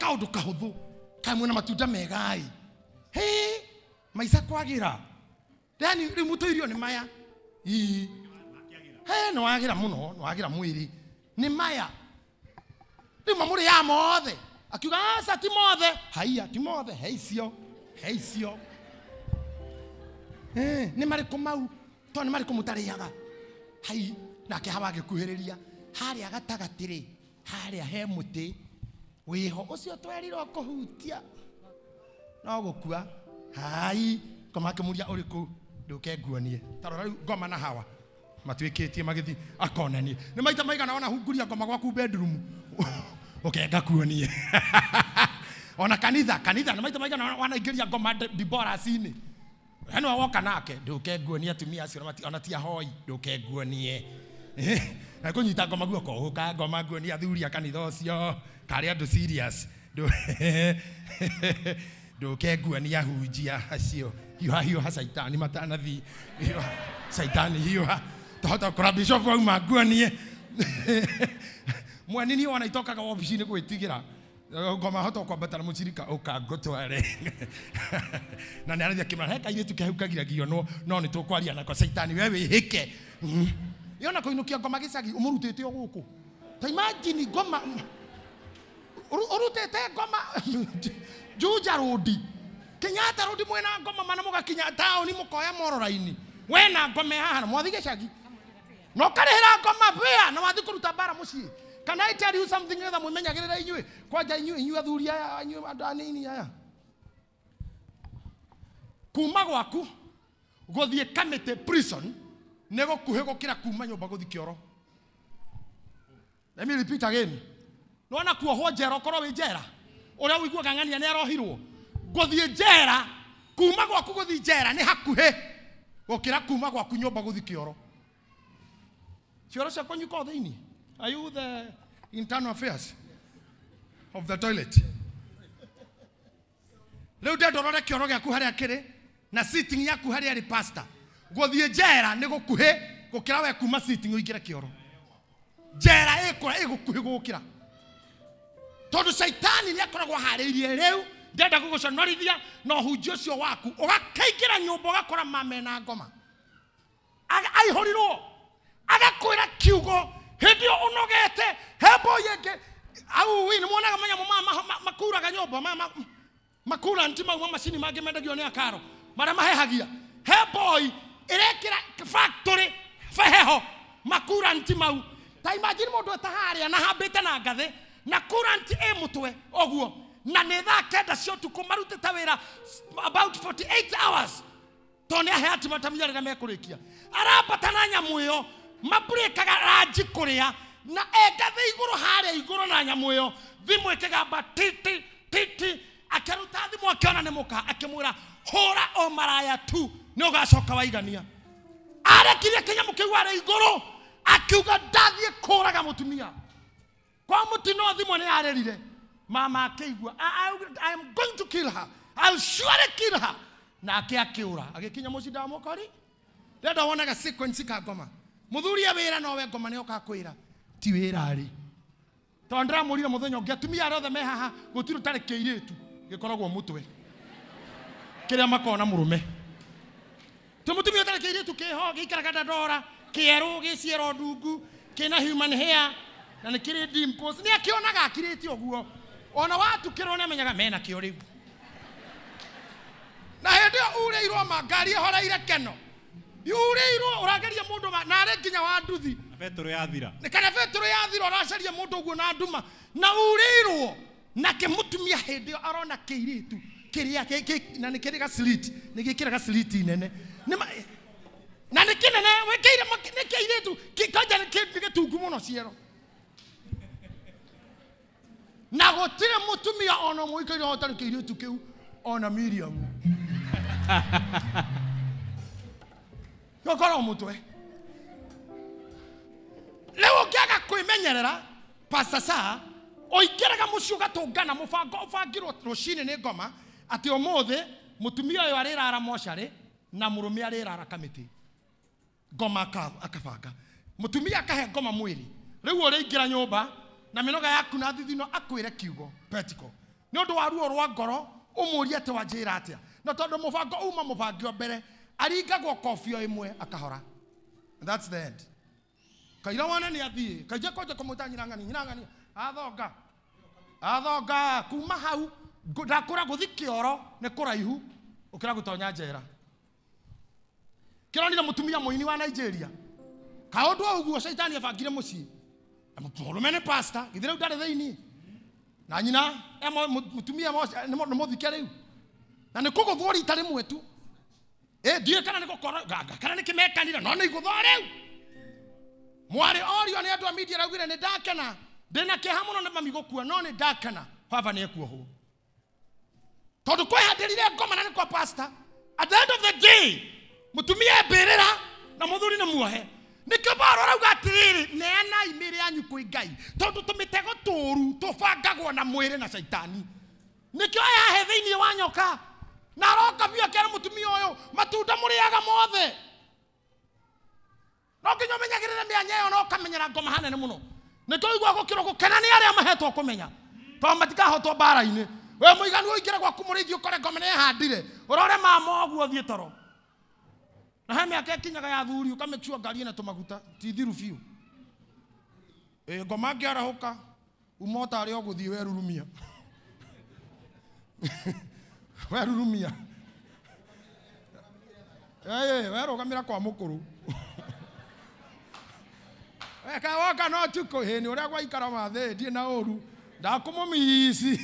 Kaũndũ kahũthũ kaĩ mwĩna matunda mega ĩ. Hĩ, maica kwagĩra. Yani rĩu mũtũirio nĩ maya. Ii. He, nĩ wagĩra mũno, nĩ wagĩra mwĩrĩ. Nĩ maya. Rĩu mamũrĩaga mothe. Akiuga aca ti mothe. Haiya ti mothe, he icio, he icio. Nĩ marĩkũ mau? To nĩ marĩkũ mũtarĩaga? Hai, nake Hawa agĩkuhĩrĩria. Harĩa gatagatĩ rĩ, harĩa he mũtĩ wĩho ũcio twerirwo kũhutia no gũkua. Hai, ngoma akĩmũria ũrĩkũ? Ndũke nguonie. Ta rora rĩu ngoma na Hawa matuĩkĩtie magĩthiĩ akonanie. Nĩ maita maigana ona hunguria ngoma gwaku bedroom ũke ngakuonie. Ona kanitha, kanitha nĩ maita maigana wanaingĩria ngoma diboraci-inĩ. Yaani wawoka nake ndũke nguonie atumia acio ona ti ahoi, ndũke nguonie. Na kũnyita ngoma guoko, ũka ngoma nguonie athuri a kanitha ũcio karĩ andũ serious. Ndũke nguonie ahunjia acio. Hiũha hiũha caitani matanathiĩ. Hiũha caitani hiũha. Tohota kũra bishop auma nguonie. Mweni niĩ wona itokaga wabici-inĩ gwĩtigĩra. Ngoma hota kwambata na mũcirika ũka ngũtware. Na nĩ arathiĩ akĩmwĩra, he kairĩtu ke hau kagiragio no no nĩ tũkwaria nako caitani we wĩhĩke. Yona kũinũkia ngoma gĩcagi ũmũrutĩte o gũkũ. Ta imagine ngoma ũrutĩte ngoma Juja Road, Kenyatta Road mwena ngoma mana mũgakinya taũni mũkoya mororaini. We na ngoma haha na mwathi gĩcagi. Na ũkarĩhĩra ngoma bĩa na wathi kũruta mbara mũciĩ. Can I tell you something nĩgetha mwĩmenyagĩrĩre inyuĩ? Kwanja inyuĩ, inyuĩ athuri aya, inyuĩ andũ anini aya. Kuma gwaku gũthiĩ Kamĩtĩ prison nĩ gũkuhĩ gũkĩra kuma nyũmba gũthiĩ kĩoro. Let me repeat again. Nĩwona kuohwo njera ũkorwo wĩ njera ũrĩa ũiguaga ng'ania nĩ arohirwo. Gũthiĩ njera, kuma gwaku gũthiĩ njera nĩ hakuhĩ gũkĩra kuma gwaku nyũmba gũthiĩ kĩoro. Cioro ciakwa ikoragwo thĩinĩ. Are you the internal affairs of the toilet? Rĩu ndenda ũrore kĩoro gĩaku harĩa kĩrĩ na sitting yaku harĩa ĩrĩ pastor. Gũthiĩ njera nĩ gũkuhĩ gũkĩra we kuma sitting ũingĩre kĩoro. Njera ĩgũkuhĩ gũkĩra. Tondũ caitani nĩ akoragwo aharĩirie rĩu ndenda gũgũconorithia na ũhunjia ũcio waku ũgakaingĩra nyũmba ũgakora mame na ngoma. Aihũrirwo agakwĩra kiugo hĩndĩ ĩyo ũnogete he mbũi ĩngĩ au nĩ muonaga manyamũ maya makuraga nyũmba makura nti mau macini mangĩ mendagio nĩ akaro marĩa mahehagia. He mbũi ĩrekĩra factory heho makura nti mau. Ta imagine mũndũ etaharĩa na hambĩte na ngathĩ na current ĩ mũtwe ũguo na nĩ thaa kenda cia ũtukũ marutĩte wĩra about 48 hours tondũ nĩ ahe ultimatum rĩrĩa mekũrĩkia. Arambata na nyamũ ĩyo mabreakaga ranji kũrĩa na e ngathĩ igũrũ harĩa igũrũ na nyamũ ĩyo thimũ ĩkĩgamba titi titi. Akĩruta thimũ akĩona nĩ mũka akĩmwĩra hũra o maraya tu nĩ ũgacoka waigania. Arekirie kĩnyamũ kĩu harĩa igũrũ akiuga ndathiĩ kũraga mũtumia. Kwa mũtino thimũ nĩ yarĩrire. Mama akĩigua I am going to kill her. I'll surely kill her. Nake akĩũra agĩkinya mũciĩ ndamũkori. Ndenda wonaga sequence ka ngoma. Mũthuri e wĩra nowe ngoma nĩ oka kwĩra ti wĩra rĩ. Tondũ ndĩramũrire mũthenya ũngĩ atumia arĩa othe me haha gũtirĩ ũtarĩ kĩirĩtu gĩkoragwo mũtwe kĩrĩa makona mũrũme. Ti mũtumia ũtarĩ kĩirĩtu kĩho gĩikaraga ndandora kĩerũ gĩciero ndungu kĩna human hair na nĩ kĩrĩ dimples nĩ akĩonaga akirĩte ũguo ona watukĩrwo nĩ amenyaga mena kĩo rĩu. Na hĩndĩ ĩyo urĩirwo ma ngari ĩhoreire keno urĩirwo ũrageria mũndũ na arĩ nginya wa nduthi betũrũ yathira nĩ kana betũrũ yathira ũracaria mũndũ ũguo na nduma na urĩirwo nake mũtumia hĩndĩ ĩyo arona kĩirĩtu kĩrĩa na nĩ kĩrĩ ga slit nĩ gĩkĩra ga slit nene na nĩ kĩnene wĩkĩire nĩ kĩirĩtu kanja nĩ gĩtungu mũno ciero. Na gũtirĩ mũtumia ona ũmwe ũikaire ũtarĩ kĩirĩtu kĩu ona Miriam. Gũkorwo mũtwe. Rĩu ũngĩaga kwĩmenyerera Pastor Saa ũingĩraga mũciĩ ũgatũngana mũbango ũbangirwo rũcinĩ nĩ ngoma atĩ ũmũthĩ mũtumia ũyũ arĩrara mocarĩ na mũrũme arĩrara kamĩtĩ. Ngoma akabanga. Mũtumia akahe ngoma mwĩrĩ. Rĩu ũrĩingĩra nyũmba na mĩnoga yaku na thithino akwĩre kiugo petiko. Nĩ ũndũ wa ruo rwa ngoro ũmũrie atĩ wanjĩra atĩa. Na tondũ mũbango uma mũbangi mbere aringagwo kobi o ĩmwe akahora. And that's the end. Kaira wana nĩ athiĩ kaija kwanja kũmwĩta nyirang'ani nyirang'ani athonga athonga kuma hau ndakũra gũthi kĩoro nĩ kũraihu ũkĩra gũtonya njera. Kĩronire mũtumia mũini wa Nigeria kaũndũ o ũguo caitani abangire mũciĩ mũrũme nĩ pastor githĩ rĩu ndarĩ thĩinĩ na nyina mũtumia nĩ mũthike rĩu na nĩ kũgũthwo rita rĩmwe tu. Ndiũĩ kana nĩ gũkorwo kana nĩ kĩmekanire no nĩ igũthwo rĩu. Mwarĩ orio nĩ andũ a media araugire nĩ ndakena ndĩna kĩeha mũno nĩ mami gũkua no nĩ ndakena baba nĩ ekuohwo tondũ kwehandĩrire ngoma na nĩ kwa pastor. At the end of the day mũtumia mbĩrĩra na mũthuri nĩ muohe. Nĩkĩo Paulo arauga atĩrĩrĩ neanai mĩĩrĩ yanyu kwĩ Ngai tondũ tũmĩtego tũũru tũbangagwo na mwĩrĩ na caitani. Nĩkĩo aya he thĩinĩ wa nyoka na aroka biũ akera mũtumia ũyũ matunda mũrĩaga mothe. No nginya ũmenyagĩrĩre mĩanya ĩyo na ũkamenyera ngoma hanene mũno. Nĩkĩo ũiguaga gũkĩrwo gũkena nĩ arĩa mahetwo kũmenya tondũ matikahotwo mbara-inĩ. We mũiganu ũingĩre gwaku mũrĩithi ũkore ngoma nĩĩhandire ũrore mama ũguo ũthiĩ toro. Na he mĩaka ĩkinyaga ya thuri ũkamĩcua ngari ĩna tũmaguta ti thiru biũ. Ngoma ngĩarahũka uma ũtarĩ o gũthiĩ werurumia. Werurumia. Werũgamĩra kwa mũkũrũ. Kawoka no tukũ hĩ nĩ ũrĩa gwaikara mathĩ ndiĩ na ũru ndakũmũmici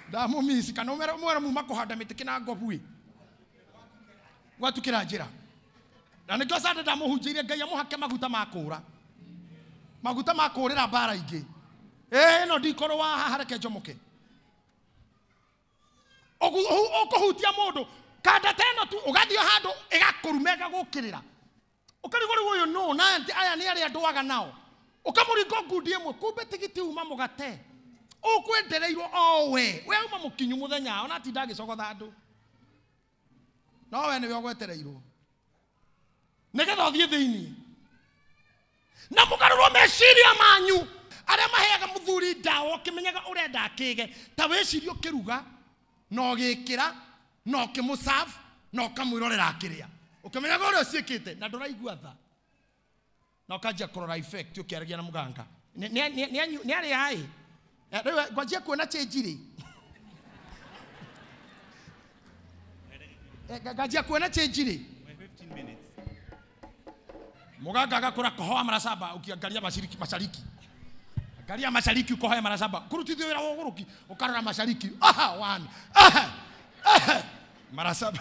ndamũmici kana ũmwĩre muma kũhanda mĩtĩ kĩna ngobu gwatukĩra njĩra. Na nĩkĩo Sunday ndamũhunjĩirie Ngai amũhake maguta ma kũũra maguta ma kũũrĩra mbara ingĩ. Ĩno ndikorwo wa haha reke njomoke. Ũkũhutia mũndũ kanda ta ĩno tu ũgathiĩ handũ ĩgakũruma ĩgagũkĩrĩra ũkarigwo rĩu ũyũ nũ na aya nĩ arĩa ndwaga nao ũkamũringa ngundi ĩmwe kumbe tigiti uma mũgate ũkwendereirwo o we we uma mũkinyu mũthenya ona atinda agĩcogotha andũ no we nĩwe ũgwetereirwo nĩgetha ũthiĩ thĩinĩ na mũgarũrwo meciria manyu. Arĩa maheaga mũthuri ndawa ũkĩmenyaga ũrenda akĩge ta wĩcirie ũkĩruga na ũgĩkĩra na ũkĩmũserve na ũkamwĩrorera akĩrĩa ũkĩmenyaga ũrĩa ũciĩkĩte na ndũraigua tha na ũkanjia kũrora effect ũkĩaragia na mũganga nĩ arĩa ĩ rĩu ngwanjia kuona change rĩ ngwanjia kuona change rĩ mũganga agakũra kohoa mara saba ukiangalia mashariki mashariki angalia mashariki ukohoe mara saba kurutithio wĩra wa ũgũrũki ũkarora mashariki aha one aha aha mara saba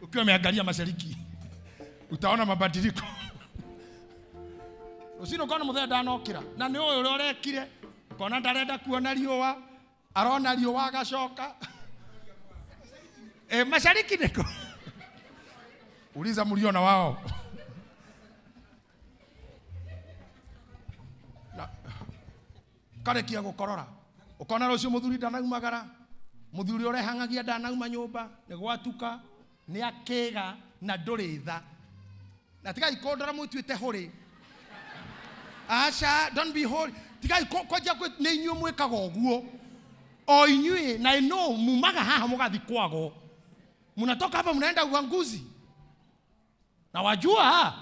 ukiwa umeangalia mashariki utaona mabadiliko. Ucino ukona muthenya ndanokira na nĩ ũyũ ũrĩa ũrekire ukona ndarenda kuona riũa arona riũa agacoka mashariki nĩkũ. Uliza mliona wao. Na karekia gũkorora ukona rũciũ mũthuri ndanaumagara mũthuri ũrehang'agia ndanauma nyũmba nĩ gwatuka nĩ akĩga na ndũrĩ tha na tigai kũndora mũtuĩte hũrĩ. Aca don't be holy tigai kwanjia nĩ inyuĩ mwĩkaga ũguo o inyuĩ na ino mumaga haha mũgathi kwago mnatoka hapa mnaenda uanguzi na wajua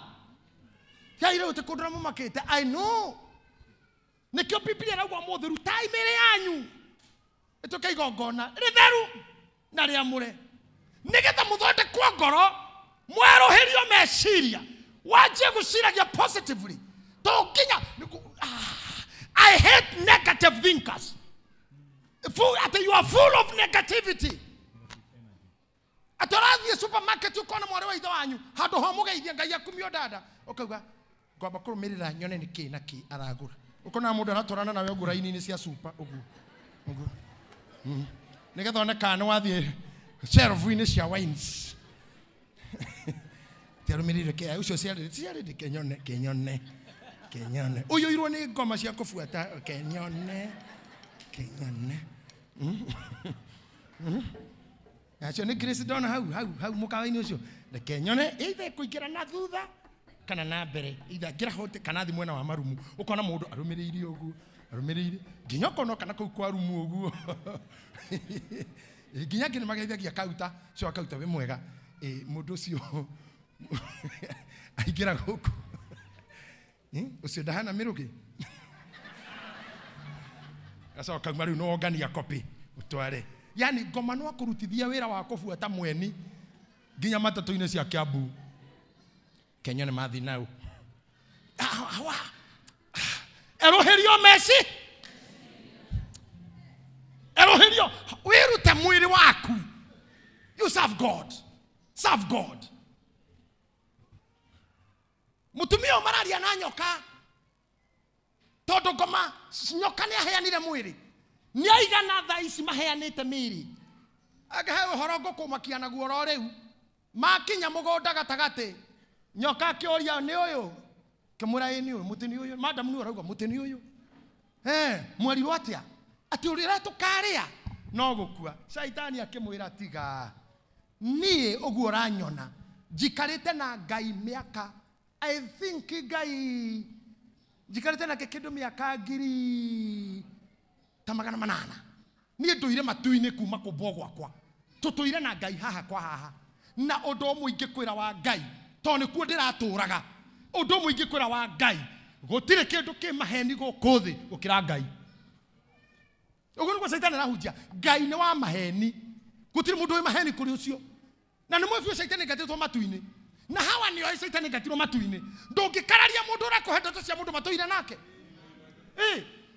tigai rĩu ũtĩkũndora mũmakĩte. I know nĩkĩo Biblia ĩrauga ũmũthĩ rutai mĩĩrĩ yanyu ĩtuĩke igongona rĩtheru na rĩamũre nĩgetha mũthondekwo ngoro mwerũhĩrio meciria wanjie gũciragia positively. To nginya I hate negative thinkers. You are full of negativity. Atĩ ũrathiĩ supermarket ũkona mwarĩ wa ithe wanyu handũ ho mũgeithia Ngai akumio dada ũkauga ngwamba kũrũmĩrĩra nyone nĩ kĩ na kĩ aragũra. Ũkona mũndũ aratwarana nawe ũguo raini-inĩ cia super ũguo ũguo nĩgetha one kana nĩ wathiĩ shelf-inĩ cia wines tiarũmĩrĩire kĩ ũcio ciarĩrĩ kenyone kenyone kenyone ũiyũirwo nĩ ngoma cia kũbuata kenyone kenyone. Acio nĩ Grace ndona hau hau hau mũkawa-inĩ ũcio reke nyone either kũingĩra na thutha kana na mbere either ngĩra hote kana thi mwena wa marumu ũkona mũndũ arũmĩrĩire ũguo Arũmĩrĩire nginya ũkona kana kũu kwa rumu ũguo. Nginya angĩ nĩ mageithagia kauta, ũcio wa kauta wĩ mwega. Mũndũ ũcio aingĩra gũkũ. Ũcio ndahana mĩrũgĩ. Gacoka kauma rĩu nĩwongania copy ũtware. Yani ngoma no akũrutithia wĩra wa kũbuata mweni nginya matatũ-inĩ cia Kiambu. Kenya nĩ mathi nau. Eroherio meci. Eroherio wĩrute mwĩrĩ waku. You serve God. Serve God. Mũtumia ũyũ mararia na nyoka tondũ ngoma nyoka nĩ aheanire mwĩrĩ. Nĩ aigana thaa ici maheanĩte mĩĩrĩ. Angĩhe ũhoro ngũkũmakia naguo oro rĩu. Makinya mũgũnda gatagatĩ, nyoka akĩũria nĩ ũyũ, kĩmwĩra ĩ nĩ ũyũ, mũtĩ nĩ ũyũ. Madam nĩ ũrauga mũtĩ nĩ ũyũ. Mwerirwo atĩa? Atĩ ũrĩa tũkarĩa no gũkua. Shaitani akĩmwĩra tiga, niĩ ũguo ũranyona njikarĩte na Ngai mĩaka, I think Ngai njikarĩte nake kĩndũ mĩaka 800,000. Niĩ ndũire matu-inĩ kuma kũmbwo gwakwa. Tũtũire na Ngai haha kwa haha. Na ũndũ ũmwe ingĩkwĩra wa Ngai, tondũ nĩkuo ndĩratũraga. Ũndũ ũmwe ingĩkwĩra wa Ngai, gũtirĩ kĩndũ kĩ maheni gũkũ thĩ gũkĩra Ngai. Ũguo nĩguo Shaitani arahunjia. Ngai nĩ wa maheni. Gũtirĩ mũndũ wĩ maheni kũrĩ ũcio. Na nĩ mũĩ biũ Shaitani aingatĩtwo matu-inĩ. Na Hawa nĩoĩ Shaitani aingatirwo matu-inĩ. Ndũngĩkararia mũndũ ũrĩa akũhe ndeto cia mũndũ matũire nake.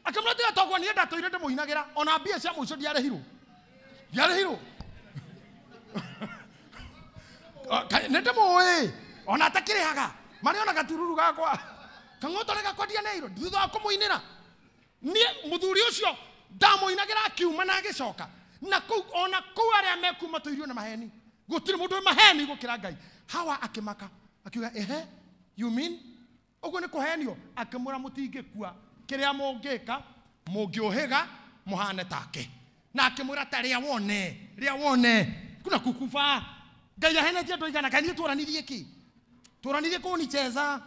Akĩmwĩra tiga toguo niĩ ndatũire ndĩmũinagĩra, ona mbia cia mũico ndiarĩhirwo. Ndiarĩhirwo. Nĩ ndĩmũĩ, ona atakĩrĩhaga. Marĩona gatururu gakwa. Kang'otore gakwa ndianeirwo, thutha wa kũmũinĩra. Niĩ mũthuri ũcio ndamũinagĩra akiuma na agĩcoka. Na kũu, ona kũu arĩa mekuma tũirio na maheni. Gũtirĩ mũndũ wĩ maheni gũkĩra Ngai. Hawa akĩmaka, akiuga ehe, you mean? Ũguo nĩ kũhenio. Akĩmwĩra mũtingĩkua. Kĩrĩa mũngĩka, mũngĩũhĩga, mũhane take. Na akĩmwĩra ta rĩa wone, rĩa wone. Kuna kukuba. Ngai ahenetie andũ aigana, kaĩ niĩ twaranirie kĩ? Twaranirie kũnicheza.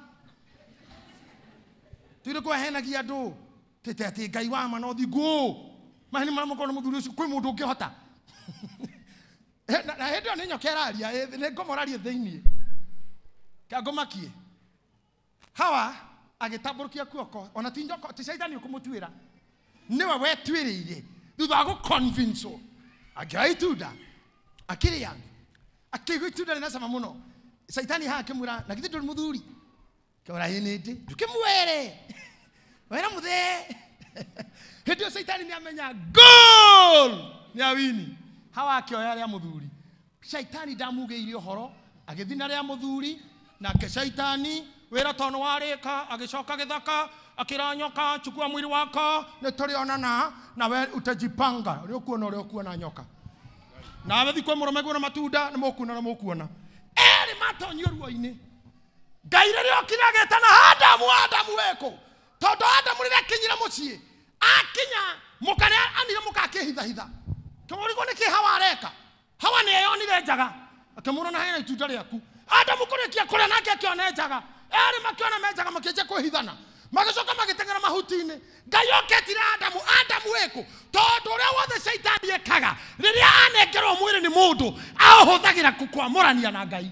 Tũire kũhenagia andũ. Tete atĩ Ngai wa ma no thingu. Maheni marĩa mũkorwo na mũthuri ũcio, kwĩ mũndũ ũngĩhota. Na hĩndĩ ĩyo nĩ nyoka ĩraria, nĩ ngoma ũraria thĩiniĩ. Kangũmakie. Hawa agĩtambũrũkia guoko, ona ti njoka, ti Shaitani ũkũmũtuĩra. Nĩwe wetuĩrĩire. Thutha wa gũconvince-wo, akĩoya itunda, akĩrĩa, akĩigua itunda rĩna cama mũno. Shaitani haha akĩmwĩra, na githĩ ndũrĩ mũthuri? Akĩmwĩra, ĩĩ nĩ ndĩ. Ndũkĩmwere. Wera mũthee. Hĩndĩ ĩyo Shaitani nĩamenya goal nĩ awini. Hawa akĩoya rĩa mũthuri. Shaitani ndamugĩire ũhoro, agĩthiĩ na rĩa mũthuri, nake Shaitani wĩra tondũ nĩwarĩka, agĩcoka gĩthaka, akĩra nyoka, chukua mwĩrĩ wako, nĩtũrĩonana, nawe utajipanga. Ũrĩa ũkuona, ũrĩa ũkuona nyoka. Nawe thiĩ kwĩ mũrũme guona matunda, nĩmũkuona, nĩmũkuona. Erĩ matonyio ruo-inĩ. Ngai rĩrĩa okire agĩtana Adamu, Adamu wĩkũ? Tondũ Adamu rĩrĩa akinyire mũciĩ, akinya mũka nĩ anire mũka akĩhithahitha. Kĩmũrigwo nĩkĩ Hawa areka? Hawa nĩ eyonire njaga. Akĩmwĩra na heana itunda rĩaku. Adamu kũrĩkia kũrĩa nake akĩona njaga. Erĩ makĩona me njaga makĩanjia kwĩhithana. Magĩcoka magĩteng'era mahuti-inĩ. Ngai oketire Adamu, Adamu wĩkũ? Tondũ ũrĩa wothe Shaitani ekaga, rĩrĩa anengerwo mwĩrĩ nĩ mũndũ, aũhũthagĩra kwamũrania na Ngai.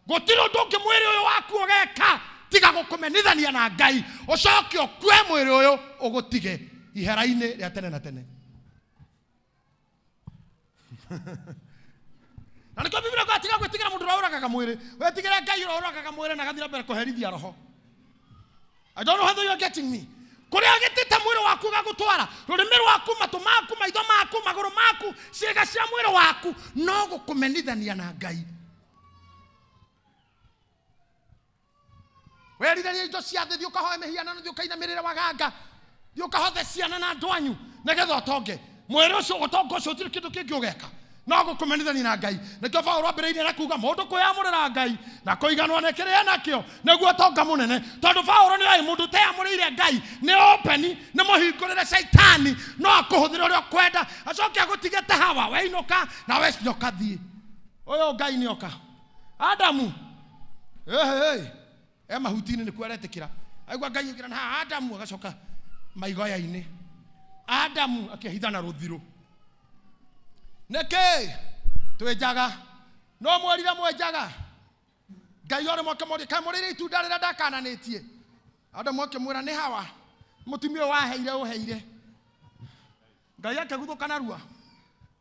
Gũtirĩ ũndũ ũngĩ mwĩrĩ ũyũ waku ũgeka tiga gũkũmenithania na Ngai, ũcoke ũkue mwĩrĩ ũyũ ũgũtige ihera-inĩ rĩa tene na tene. Na nĩkĩo Biblia ĩkuga tiga gwĩtigĩra mũndũ ũrĩa ũragaga mwĩrĩ, wetigĩre Ngai ũrĩa ũragaga mwĩrĩ na agathiĩ na mbere kũherithia roho. I don't know whether you are getting me. Kũrĩa agĩtĩte mwĩrĩ waku ũgagũtwara, rũrĩmĩ rwaku, matũ maku, maitho maku, magũrũ maku, ciĩga cia mwĩrĩ waku, no gũkũmenithania na Ngai. Werirĩria indo cia thĩ, thiĩ ũkahoe mĩhianano, thiĩ ũkainamĩrĩre waganga, thiĩ ũkahothe ciana na andũ anyu nĩgetha ũtonge. Mwĩrĩ ũcio, ũtonga ũcio gũtirĩ kĩndũ kĩngĩ ũgeka no gũkũmenithania na Ngai. Nĩkĩo Paũlũ ambĩrĩirie na kuga mũndũ kwĩyamũrĩra Ngai na kũiganwo nĩ kĩrĩa enakĩo nĩguo ũtonga mũnene. Tondũ Paũlũ nĩoĩ mũndũ ũteyamũrĩire Ngai nĩ open, nĩ mũhingũrĩre Shaitani, no akũhũthĩre ũrĩa ũkwenda, acoke agũtige ta Hawa, weinũka nawe nyoka thiĩ. Ũyũ Ngai nĩoka. Adamu, e mahuti-inĩ nĩkuo aretĩkĩra. Aigua Ngai aingĩra na haha Adamu agacoka maigoya-inĩ. Adamu akĩhitha na rũthirũ. Nĩkĩ twĩ njaga? No mwerire mwĩ njaga. Ngai orĩ mwake mũrĩ kaĩ mũrĩire itunda rĩrĩa ndakananĩtie. Adamu akĩmwĩra nĩ Hawa mũtumia ũyũ waheire ũheire. Ngai akĩguthũka narua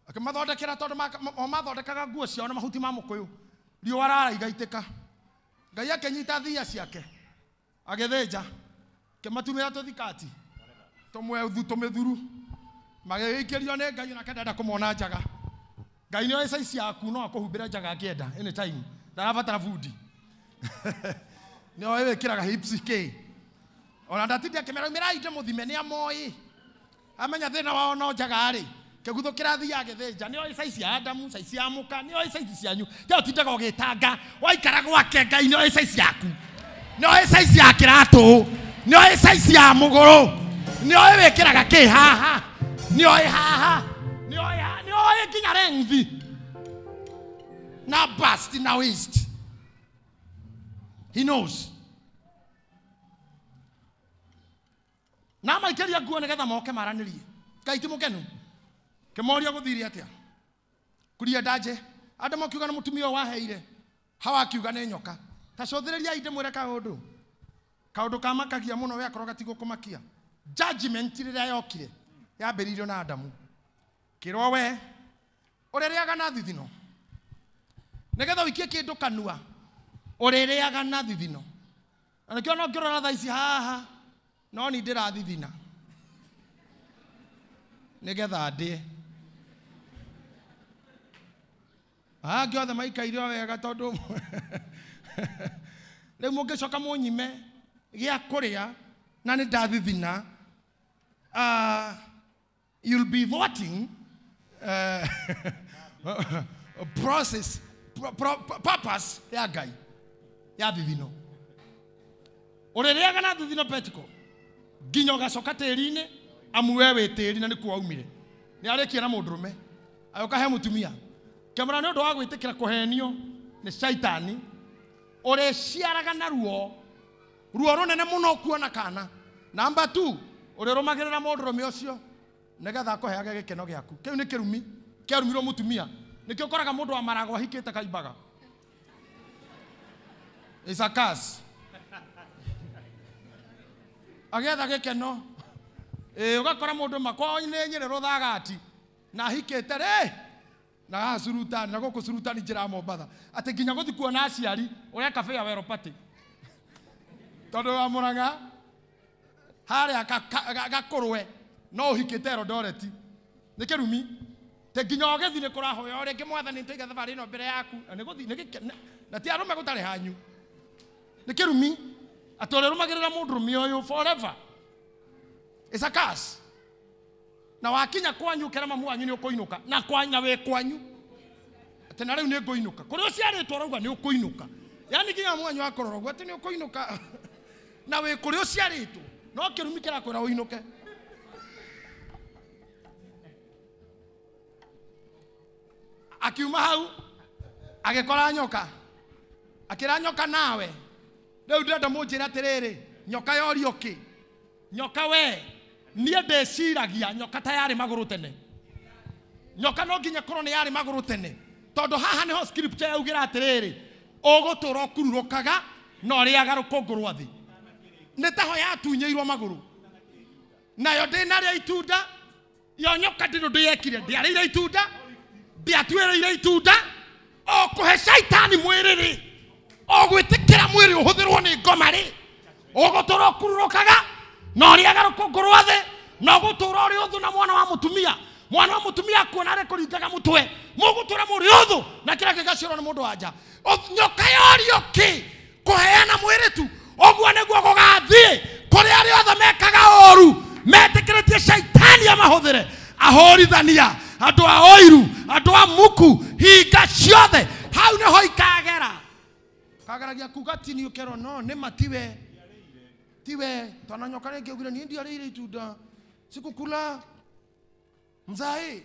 akĩmathondekera tondũ o mathondekaga nguo ciao na mahuti ma mũkũyũ. Riũa rara igaitĩka. Ngai akĩnyita thia ciake agĩthĩnja akĩmatumĩra tũthikati tũmwethu tũmĩthuru magĩikĩrio nĩ Ngai onake ndenda kũmona njaga. Ngai nĩoĩ size yaku no akũhumbĩre njaga akĩenda anytime, ndarabatara bundi. Nĩoĩ wĩkĩraga hips kĩ ona ndatinde akĩmera umĩrai ndĩmũthime nĩ amoĩ amenya thĩna wao no njaga rĩ kĩguthũkĩra thia agĩthĩnja. Nĩoĩ size ya Adamu, size ya mũka, nĩoĩ size cianyu. Tiga ũtindaga ũgĩtanga waikara gwake. Ngai nĩoĩ size yaku, nĩoĩ size ya kĩratũ, nĩoĩ size ya mũgũrũ, nĩoĩ wĩkĩraga kĩ haha, nĩoĩ haha, nĩoĩ nginya length na bust na waist. He knows. Na maikĩria nguo nĩgetha moke maranĩrie. Ngai ti mũkenu. Kĩmoria gũthire atĩa? Kuria ndaje. Adamu akiuga nĩ mũtumia ũyũ waheire. Hawa akiuga nĩ nyoka. Ta cũthĩrĩriai ndĩmwĩre kaũndũ. Kaũndũ kamakagia mũno we akorwo gatigũkũmakia. Judgment rĩrĩa yokire yambĩrĩirio na Adamu. Kĩrwo we ũrĩrĩaga na thithino. Nĩgetha ũikie kĩndũ kanua ũrĩrĩaga na thithino. Na nĩkĩo no ngĩrora thaa ici haha no ni ndĩrathithina nĩgetha ndĩe. Angĩ othe maikaire o wega tondũ rĩu mũngĩcoka mũnyime gĩa kũrĩa na nĩ ndathithina, you'll be voting process purpose ya Ngai ya thithino. Ũrĩrĩaga na thithino petiko nginya ũgacoka tĩri-inĩ amu we wĩ tĩri na nĩkuo waumire. Nĩ arĩkia na mũndũrũme agĩũka he mũtumia kĩmũra nĩ ũndũ wa gwĩtĩkĩra kũhenio nĩ caitani. Ũrĩciaraga na ruo ruo rũnene mũno kuona kana. Namba 2 ũrĩrũmagĩrĩra mũndũrũme ũcio nĩgetha akũheage gĩkeno gĩaku. Kĩu nĩ kĩrumi kĩarumirwo mũtumia. Nĩkĩo ũkoraga mũndũ wa maragwa ahikĩte kaimbaga. It's a curse. Agĩetha gĩkeno. Ũgakora mũndũ makwao nĩ Nyĩrĩ Rũthagati na ahikĩte rĩ na haha Surutani na gũkũ Surutani njĩra ya Mombatha atĩ nginya gũthiĩ kuona aciari ũreka farewell party tondũ wa Mũrang'a harĩa gakũrwe no ũhikĩte Eldoret. Nĩ kĩrumi te nginya ũgĩthiĩ nĩ kũrahoya o rĩngĩ mwathani nĩtwaiga thabarĩ ĩno mbere yaku na nĩ gũthiĩ na ti arũme gũtarĩ hanyu. Nĩ kĩrumi atĩ ũrĩrũmagĩrĩra mũndũrũme ũyũ forever. It's a curse. Na wakinya kwanyu ũkera mamu wanyu nĩ ũkũinũka na kwanya wĩ kwanyu atĩ na rĩu nĩ ngũinũka kũrĩa ũciarĩtwo ũrauga nĩ ũkũinũka, yaani nginya mamu wanyu akũrora ũguo atĩ nĩ ũkũinũka na wĩ kũrĩa ũciarĩtwo no kĩrumi kĩrakwĩra ũinũke. Akiuma hau agĩkora nyoka akĩra nyoka nawe rĩu ndĩrenda mũnjĩre atĩrĩrĩ nyoka yorio kĩ? Nyoka we niĩ ndĩciragia nyoka ta yarĩ magũrũ tene. Nyoka no nginya korwo nĩ yarĩ magũrũ tene tondũ haha nĩho scripture yaugĩra atĩrĩrĩ ũgũtũra ũkururũkaga na ũrĩaga rũkũngũ rwa thĩ. Nĩ taho yatunyĩirwo magũrũ nayo ndĩnarĩa itunda. Yo nyoka ndĩrĩ ũndũ yekire, ndĩarĩire itunda, ndĩatuĩrĩire itunda. O kũhe caitani mwĩrĩ rĩ, o gwĩtĩkĩra mwĩrĩ ũhũthĩrwo nĩ ngoma rĩ, ũgũtũra ũkururũkaga na ũrĩaga rũkũngũ rwa thĩ na ũgũtũra ũrĩ ũthũ na mwana wa mũtumia. Mwana wa mũtumia akuona arĩ kũringaga mũtwe mũgũtũra mũrĩ ũthũ na kĩrĩa gĩgaciarwo nĩ mũndũ wa nja. Nyoka yorio kĩ? Kũheana mwĩrĩ tu. Ũguo nĩguo gũgathiĩ kũrĩ arĩa othe mekaga ũru metĩkĩrĩtie caitani amahũthĩre, ahũrithania, andũ a ũiru, andũ a muku, hinga ciothe hau nĩho ikagera. Kageragia kuga tini ũkerwo no nĩma tiwe tiwe twana nyoka rĩngĩ augire niĩ ndiarĩire itunda sikukula. Mzae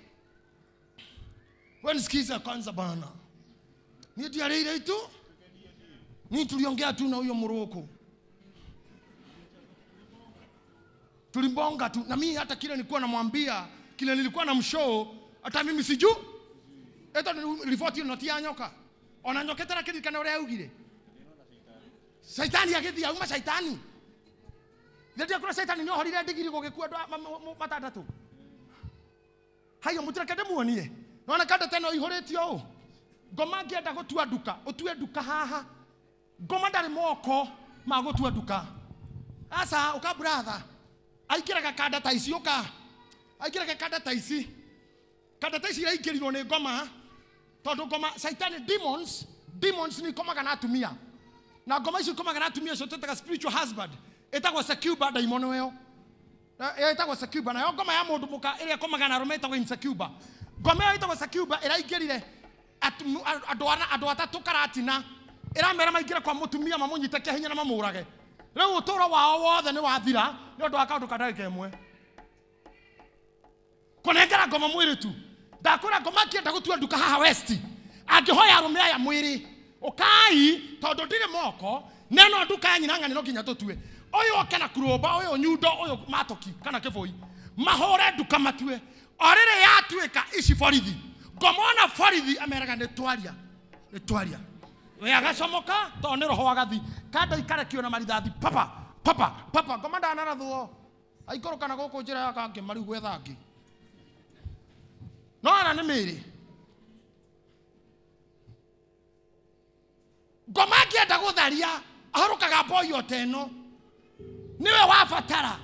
wewe nisikize kwanza bana, niĩ ndiarĩire itu ni tuliongea tu na huyo muroko. Tulimbonga tu. Na mimi hata kile nilikuwa namwambia, kile nilikuwa namshow, hata mimi sijui. Eto riboti ĩno ti ya nyoka. Ona nyoka ĩtarakĩririkana ũrĩa yaugire. Shaitani agĩthiĩ auma shaitani. Ndio kuna shaitani nĩ ohorire ndigiri gũgĩkua andũ matandatũ. Hayo mũtireke ndĩmuonie. Nĩwona kanda ta ĩno ĩihũrĩtio ũũ. Ngoma angĩenda gũtua nduka, ũtue nduka haha. Ngoma ndarĩ moko ma gũtua nduka. Aca ũka brother. Aingĩraga kanda ta ici ũka. Aingĩraga kanda ta ici. Kanda ta ici iraingĩrirwo nĩ ngoma. Tondũ ngoma shaitani demons, demons nĩ ikomaga na atumia. Na ngoma ici ikomaga na atumia icio twĩtaga spiritual husband. Ĩtagwo succuba daimono ĩyo. Ĩtagwo succuba. Nayo ngoma ya mũndũ mũka ĩrĩa ĩkomaga na arũme ĩtagwo insuccuba. Ngoma ĩyo ĩtagwo succuba ĩraingĩrire andũ atatũ karatina. Ĩramera maingĩre kwa mũtumia mamũnyite kĩa hinya na mamũrage. Rĩu ũtũũro wao wothe nĩ wathira nĩ ũndũ wa kaũndũ ka ndagĩka ĩmwe. Kũnengera ngoma mwĩrĩ tu. Ndakwĩra ngoma akĩenda gũtua nduka haha West. Angĩhoya arũme aya mwĩrĩ. Ũkai tondũ ndirĩ moko, neno nduka ya nyina ng'ani no nginya tũtue. Ũyũ oke na kurũmba, ũyũ nyundo, ũyũ matoki kana kĩbũi. Mahũre nduka matue. O rĩrĩ yatuĩka ici borithi. Ngoma ona borithi ameraga nĩ twaria. Nĩ twaria. We agacomoka tondũ nĩ roho agathi. Kanda ikarekio na marithathi papa papa papa. Ngoma ndanarathwo. Aikũrũka na gũkũ njĩra ya kangĩ mariu gwetha angĩ. No ara nĩ mĩĩrĩ. Ngoma angĩenda gũtharia ahũrũkaga mboi o ta ĩno. Nĩwe wabatara.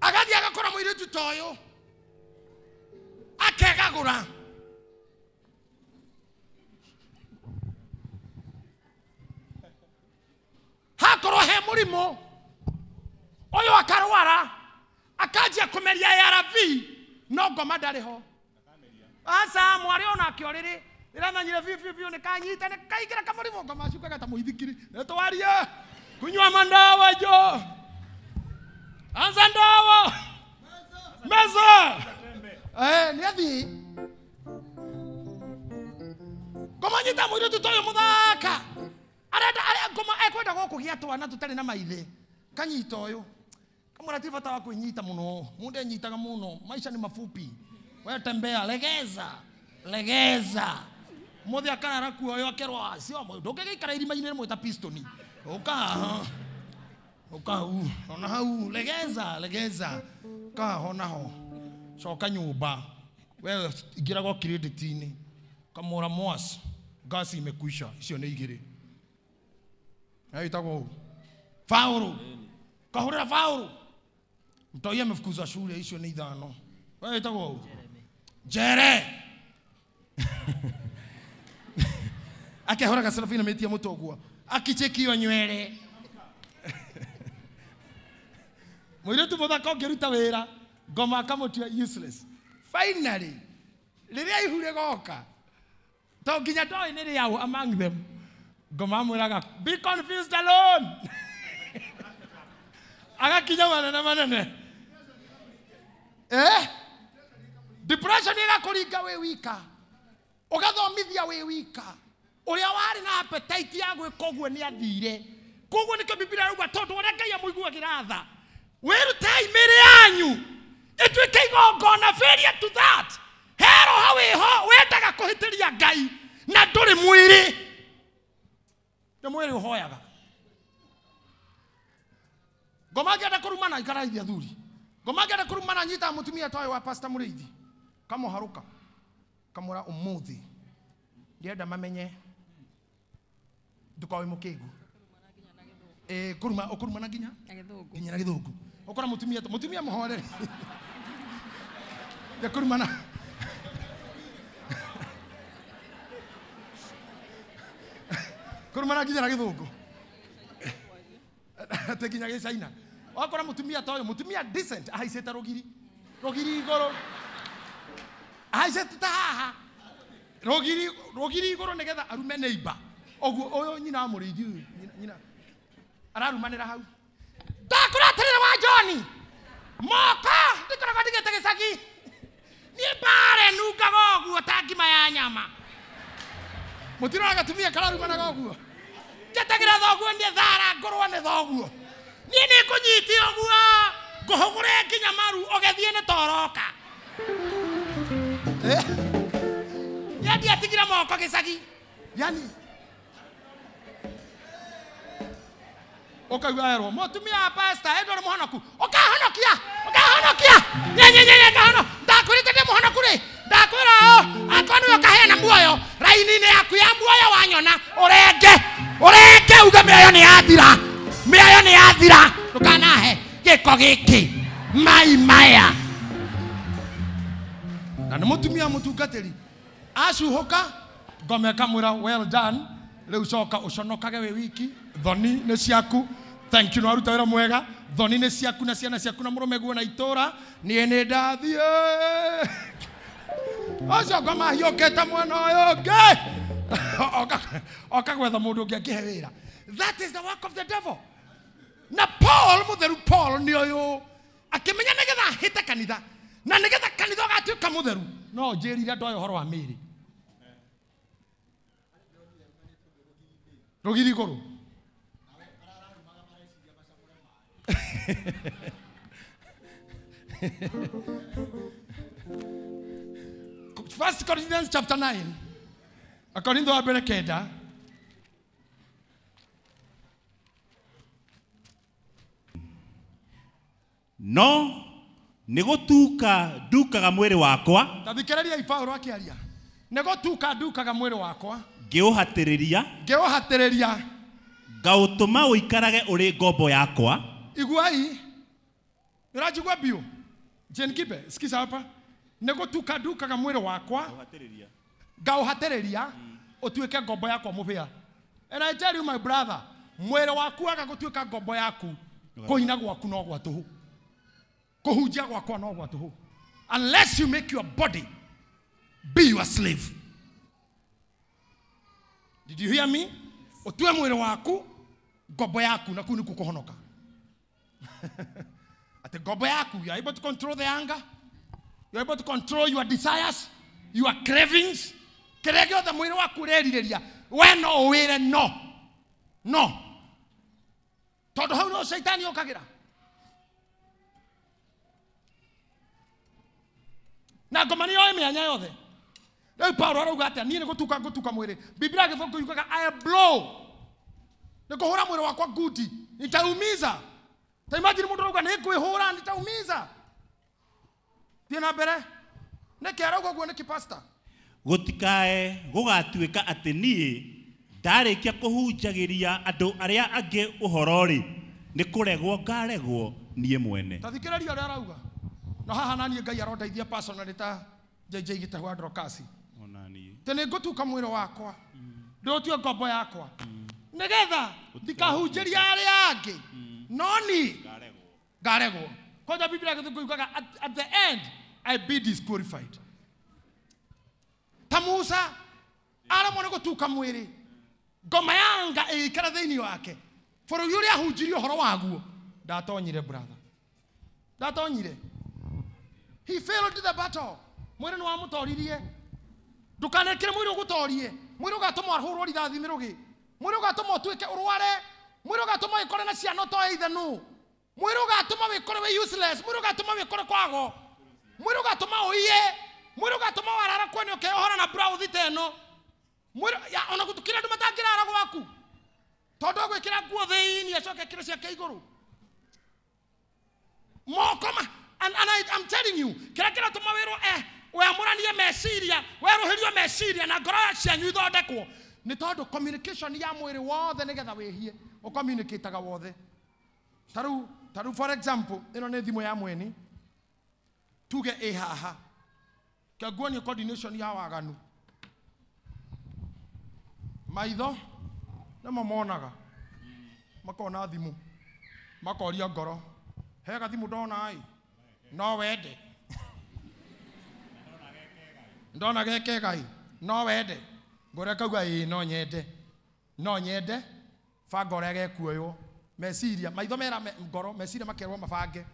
Agathiĩ agakora mũirĩtu ta ũyũ. Akegagũra. Hakorwo he mũrimũ ũyũ akarwara akanjia kũmeria ARV no ngoma ndarĩ ho. Aca mwarĩ onake ũrĩrĩ ĩramenyire biũ biũ biũ nĩ kanyita nĩ kaingĩra kamũrimũ ngoma acukaga ta mũithikiri. Nĩ twarie kunywa mandawa jo. Anza ndawa. Meza. Nĩ athiĩ. Ngoma nyita mũirĩtu ta ũyũ mũthaka. Arenda ngoma ekwenda gũkũgĩa twana tũtarĩ na maithe. Kanyita ũyũ. Kamwĩra ti bata wa kwĩnyita mũno. Mũndũ enyitaga mũno. Maisha ni mafupi. We tembea, legeza. Legeza. Mũthĩ akarara kuo ũyũ akerwo acio ndũngĩgĩikara irima-inĩ rĩmwe ta pistoni. Ũka haha. Ũka hau. Ona hau. Legeza, legeza. Ka ho na ho. Coka nyũmba. We ingĩragwo credit-inĩ. Kamũra mwas. Gasi imekwisha. Icio nĩ igĩrĩ. Ĩtagwo ũũ. Faulu. Kahũrĩra faulu. Mtoi amefukuzwa shule icio nĩ ithano. We ĩtagwo ũũ. Jere. Akehũraga Serafina metia mũtwe ũguo. Akichekio nywere. Mũirĩtu mũthaka ũngĩruta wĩra ngoma akamũtua useless. Finally, rĩrĩa ihu rĩgoka, to nginya ndoĩ nĩ rĩaũ among them. Ngoma amwĩraga be confused alone. Agakinya manene manene. Depression ĩgakũringa wĩ wika. Ũgathomithia wĩ wika. Ũrĩa warĩ na appetite ya gwĩka ũguo nĩ athire. Koguo nĩkĩo Biblia ĩrauga tondũ ũrĩa Ngai amũiguagĩra tha. Wĩrutei mĩĩrĩ yanyu ĩtuĩke igongona, failure to that. He roho wĩho wendaga kũhĩtĩria Ngai na ndũrĩ mwĩrĩ. Nĩ mwĩrĩ ũhoyaga. Ngoma angĩenda kũrumana ikaraithia athuri. Ngoma angĩenda kũrumana nyitaga mũtumia ta ũyũ wa Pastor Mũrĩithi. Kamũharũka. Kamwĩra ũmũthĩ ndĩrenda mamenye ndũkawe mũkĩgu. Kũruma ũkũrumana nginya nginya na gĩthũngũ. Ũkora mũtumia mũtumia mũhorere. Ndekũrumana. Kũrumana nginya na gĩthũngũ. Atĩ nginya gĩcaina. Wakora mũtumia ta ũyũ, mũtumia decent ahaicĩte rũgiri. Rũgiri igũrũ. Ahaicĩte ta haha. Rũgiri rũgiri igũrũ nĩgetha arume neighbor. Ũguo ũyũ nyina wa mũrĩithi ũyũ, nyina ararumanĩra hau. Ndakũra atĩrĩrĩ wa John. Moka ndikoragwo ndigĩte gĩcagi. Niĩ mbare nungaga ũguo ta ngima ya nyama. Mũtirona gatumia kararumanaga ũguo. Njetagĩra thoguo niĩ thara ngũrwo nĩ thoguo. Niĩ nĩ ngũnyite ũguo ngũhũgũre nginya maru ũgĩthiĩ nĩ toroka. Yadi atigira moko gĩcagi. Yani ũkaigua erwo mũtumia wa pastor ĩ ndũrĩ mũhonoku. Ũkahonokia, ũkahonokia. Nye ngahono. Ndakwĩrĩte ndĩ mũhonoku rĩ. Ndakwĩra ũ akorwo nĩwe ũkaheana muoyo raini-inĩ yaku ya muoyo wanyona ũrenge. Ũrenge uge mĩoyo nĩ yathira. Mĩoyo nĩ yathira. Ndũkanahe gĩko gĩkĩ. Mai maya. Na nĩ mũtumia mũtungatĩri acuhũka ngoma ĩkamwĩra well done rĩu coka ũconokage wĩ wiki thoni nĩ ciaku thank you nĩ waruta wĩra mwega thoni nĩ ciaku na ciana ciaku na mũrũme guo na itũra niĩ nĩ ndathiĩ ũcio ngoma ahiũkĩte mwena ũyũ ũngĩ oka gwetha mũndũ ũngĩ angĩhe wĩra. That is the work of the devil. Na Paul mũtheru Paul nĩ ũyũ akĩmenya nĩgetha ahĩte kanitha na nĩgetha kanitha ũgatuĩka mũtheru no njĩrire andũ aya ũhoro wa mĩĩrĩ rũgiri igũrũ. First Corinthians chapter 9 Akorintho wa mbere 9 No nĩ gũtuka ndukaga mwĩrĩ wakwa. Ta thikĩrĩria Paũlũ akĩaria. Nĩ gũtuka ndukaga mwĩrĩ wakwa. Ngĩũhatĩrĩria. Ngĩũhatĩrĩria. Ngaũtũma ũikarage ũrĩ ngombo yakwa. Iguai. Ũranjigua biũ? Jane Kibe, sikiza hapa. Nĩ gũtuka ndukaga mwĩrĩ wakwa. Ngaũhatĩrĩria ũtuĩke ngombo yakwa mũbĩa. And I tell you my brother, mwĩrĩ waku aga gũtuĩka ngombo yaku, kũhina gwaku no gwa tũhũ. Kũhunjia gwakwa no gwa tũhũ. Unless you make your body be your slave. Did you hear me? Ũtue mwĩrĩ waku ngombo yaku na kũu nĩkuo kũhonoka. Ati ngombo yaku, you are able to control the anger. You are able to control your desires, your cravings. Kĩrĩa gĩothe mwĩrĩ waku ũrerirĩria, we no ũwĩre no. No. Tondũ hau no caitani okagĩra. Na ngoma nĩ yoĩ mĩanya yothe. Rĩu Paulo arauga atĩa? Niĩ nĩ gũtuka ngũtuka mwĩrĩ. Biblia gĩthũngũ yugaga I blow. Nĩ kũhũra mwĩrĩ wakwa ngundi. Nitaumiza. Ta imagine mũndũ arauga nĩ ngwĩhũra nitaumiza. Thiĩ na mbere. Nĩkĩ arauga ũguo nĩkĩ pastor? Gũtikae gũgatuĩka atĩ niĩ ndarĩkia kũhunjagĩria andũ arĩa angĩ ũhoro-rĩ, nĩ kũregwo ngaregwo niĩ mwene. Ta thikĩrĩria ũrĩa arauga. No haha naniĩ Ngai arondeithia personally ta JJ Gĩtahũ wa Dorcas. Ona niĩ. Tĩ nĩ ngũtuka mwĩrĩ wakwa. Ndĩũtue ngombo yakwa. Nĩgetha ndikahunjĩria arĩa angĩ. No niĩ ngaregwo. Kwanja Biblia gĩthũngũ yugaga at the end I be disqualified. Ta Musa aremwo nĩ gũtuka mwĩrĩ. Ngoma ya anga ĩgĩikara thĩinĩ wake. Bũrũri ũrĩa ahunjirie ũhoro waguo ndatonyire brother. Ndatonyire. He failed the battle. Mwĩrĩ nĩ wamũtoririe. Ndũkanekĩre mwĩrĩ ũgũtorie. Mwĩrĩ ũgatũma ũhũrwo rithathi mĩrũgĩ. Mwĩrĩ ũgatũma ũtuĩke ũrware. Mwĩrĩ ũgatũma wĩkore na ciana ũtoĩ ithe nũ. Mwĩrĩ ũgatũma wĩkore wĩ useless. Mwĩrĩ ũgatũma wĩkore kwago. Mwĩrĩ ũgatũma ũiye. Mwĩrĩ ũgatũma warara kwene ũkeohora na brauthi ta ĩno. Mwĩrĩ ya ona gũtukĩra andũ matangĩrara gwaku. Tondũ agwĩkĩra nguo thĩinĩ acoke ekĩre ciake igũrũ. Moko ma and I'm telling you, kĩrĩa kĩratũma wĩrwo weamũranie meciria, werũhĩrio meciria na ngoro cianyu ithondekwo nĩ tondũ communication ya mwĩrĩ wothe nĩgetha wĩhie ũcommunicataga wothe. Ta rĩu for example, ĩno nĩ thimũ ya mweni tuge ĩ haha kĩanguonie coordination ya waganu. Maitho nĩmo monaga makona thimũ makoria ngoro he gathimũ ndona ĩ no wende ndona gekega ĩ no wende ngoro ĩkauga ĩ no nyende no nyende banga ũrĩa gekuoywo meciria maitho mera ngoro meciria makerwo mabange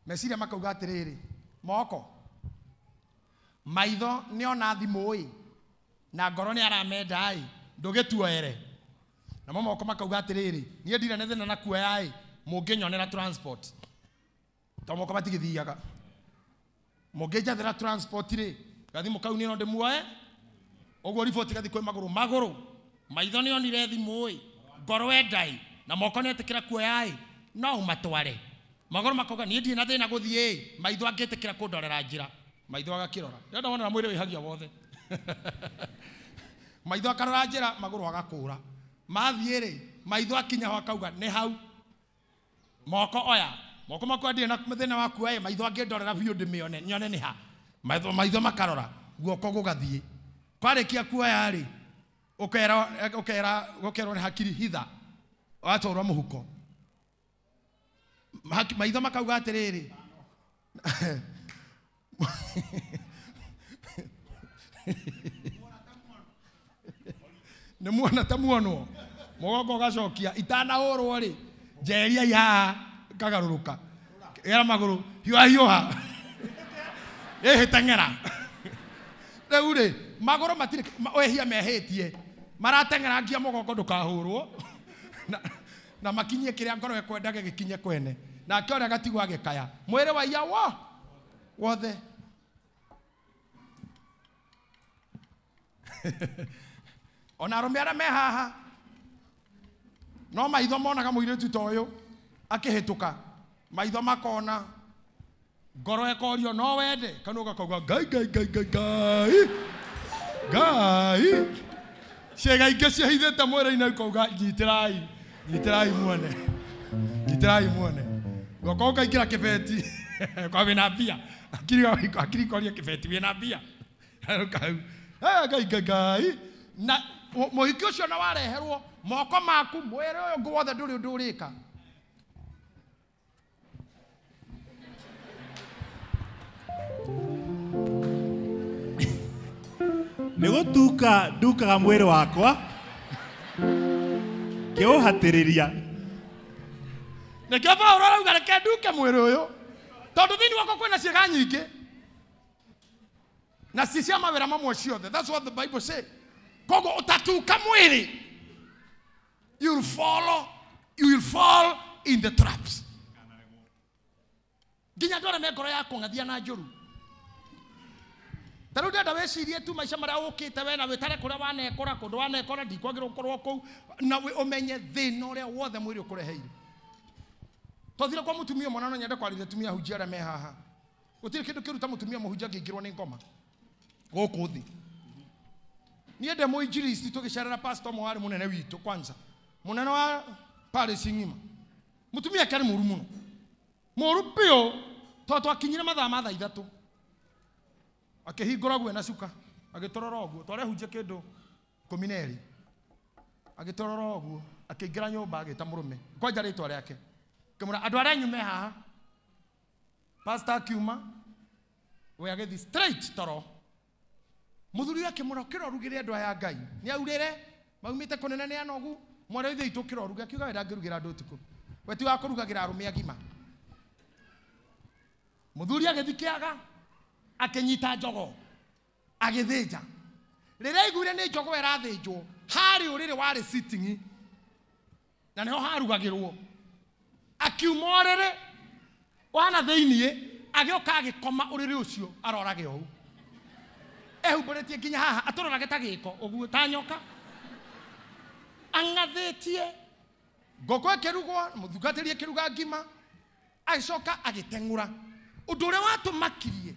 meciria makauga atĩrĩrĩ moko maitho nĩona thimũ ĩ na ngoro nĩ aramenda ĩ ndũgĩtuoere namo moko makauga atĩrĩrĩ niĩ ndirĩ na thĩna na kuoya ĩ Mũngĩnyonera transport. To moko matigĩthiaga. Mũngĩnjathĩra transport rĩ, gathimũ kau niĩ no ndĩmuoe. Ũguo riboti gathi kwĩ magũrũ magũrũ. Maitho nĩ onire thimũ ĩ, ngoro enda ĩ, na moko nĩ etĩkĩra kuoya ĩ, no ũmatware. Magũrũ makauga niĩ ndirĩ na thĩna gũthiĩ ĩ, maitho angĩtĩkĩra kũndorera njĩra. Maitho agakĩrora. Ndĩrenda wonera mwĩrĩ wĩhagia wothe. Maitho akarora njĩra, magũrũ agakũra. Mathiĩ rĩ, maitho akinya ho akauga nĩ hau. Moko oya, moko makwa ndirĩ na thĩna wa kuoya ĩ, maitho angĩndorera biũ ndĩmĩone, nyone nĩ ha. Maitho makarora, guoko gũgathiĩ. Kwarĩkia kuoya rĩ, ũkerwo nĩ hakiri hitha, watwarwo mũhuko. Maitho makauga atĩrĩrĩ, nĩ muona ta muonwo. Mũgongo ũgacokia, itanahũrwo rĩ, njeheriai haha, ngagarũrũka. Gera magũrũ, hiũha hiũha. Ĩhĩ teng'era. Rĩu rĩ, magũrũ matirĩ wehia mehĩtie. Marateng'erangia mũgongo ndũkahũrwo. Na makinyie kĩrĩa ngoro ĩkwendaga gĩkinye kwene. Nake ũrĩa agatigwo agĩkaya. Mwĩrĩ waiya wo wothe. Ona arũme arĩa me haha no maitho monaga mũirĩtu ta ũyũ akĩhĩtũka, maitho makona, ngoro ĩkorio no wende, kanua gakauga ngai ngai ngai ngai ngai ngai. Ciĩga ingĩ ciĩhithĩte mwĩrĩ-inĩ ikauga nyitĩrai, nyitĩrai muone, nyitĩrai muone. Guoko ũkaingĩra kĩbeti kwa wĩna mbia, akiri ikoria kĩbeti wĩna mbia. Kau ngai ngai ngai. Na mũhiki ũcio na wareherwo moko maku mwĩrĩ ũyũ ũngĩ wothe ndũrĩ ũndũ ũrĩka. Nĩ gũtuka ndukaga mwĩrĩ wakwa ngĩũhatĩrĩria. Nĩkĩo Paũlũ arauga reke nduke mwĩrĩ ũyũ, tondũ thĩinĩ wakwa kwĩna ciĩga nyingĩ na ci cia mawĩra mamwe ciothe. That's what the Bible say. Koguo ũtatuka mwĩrĩ, you will fall in the traps. Nginya andũ arĩa me ngoro ya kũng'athia na njũru. Ta rĩu ndĩrenda wĩcirie tu maica marĩa ũkĩte we na wĩtare kũrĩa wanekora, kũndũ wanekora ndikwagĩrĩirwo gũkorwo kũu, na ũmenye thĩna ũrĩa wothe mwĩrĩ ũkũreheire. Twathire kwa mũtumia ũmwe na no nyende kwarĩria atumia ahunjia arĩa me haha. Gũtirĩ kĩndũ kĩũru ta mũtumia mũhunjia angĩingĩrwo nĩ ngoma gũkũ thĩ. Niĩ ndĩ mũinjilisti tũgĩcerera pastor ũmwe warĩ mũnene witũ kwanza, mũnene wa parish ng'ima. Mũtumia ake arĩ mũru mũno, mũru biũ, tondũ twakinyire mathaa ma thaa ithatũ. Akĩhingũra guo na cuka, agĩtũrora ũguo, twarehunjia kĩndũ 12. Agĩtũrora ũguo, akĩingĩra nyũmba agĩta mũrũme, kwanja rĩtwa rĩake. Akĩmwĩra, andũ arĩa anyu me haha. Pastor akiuma, we agĩthiĩ straight toro. Mũthuri ũyũ akĩmwĩra, ũkĩrorugĩre andũ aya Ngai. Nĩ aurĩre, maumĩte kũnene nĩ anogu, mwarĩ wa ithe witũ ũkĩroruge. Akiuga we ndangĩrugĩra andũ ũtukũ. We ti wa kũrugagĩra arũme agima. Mũthuri agĩthiĩ kĩaga, akĩnyita njogoo, agĩthĩnja. Rĩrĩa aiguire nĩ njogoo ĩrathĩnjwo, harĩ ũrĩrĩ warĩ sitting, na nĩho harugagĩrwo. Akiuma ũrĩrĩ wa na thĩiniĩ, agĩũka agĩkoma ũrĩrĩ ũcio arorage ũũ. Ehumbũrĩtie nginya haha, atũrorage ta gĩko, ũguo ta nyoka. Ang'athĩtie. Ngũkũ ĩkĩrugwo, mũtungatĩri ĩkĩruga ngima, agĩcoka agĩteng'ũra. Ũndũ ũrĩa watũmakirie,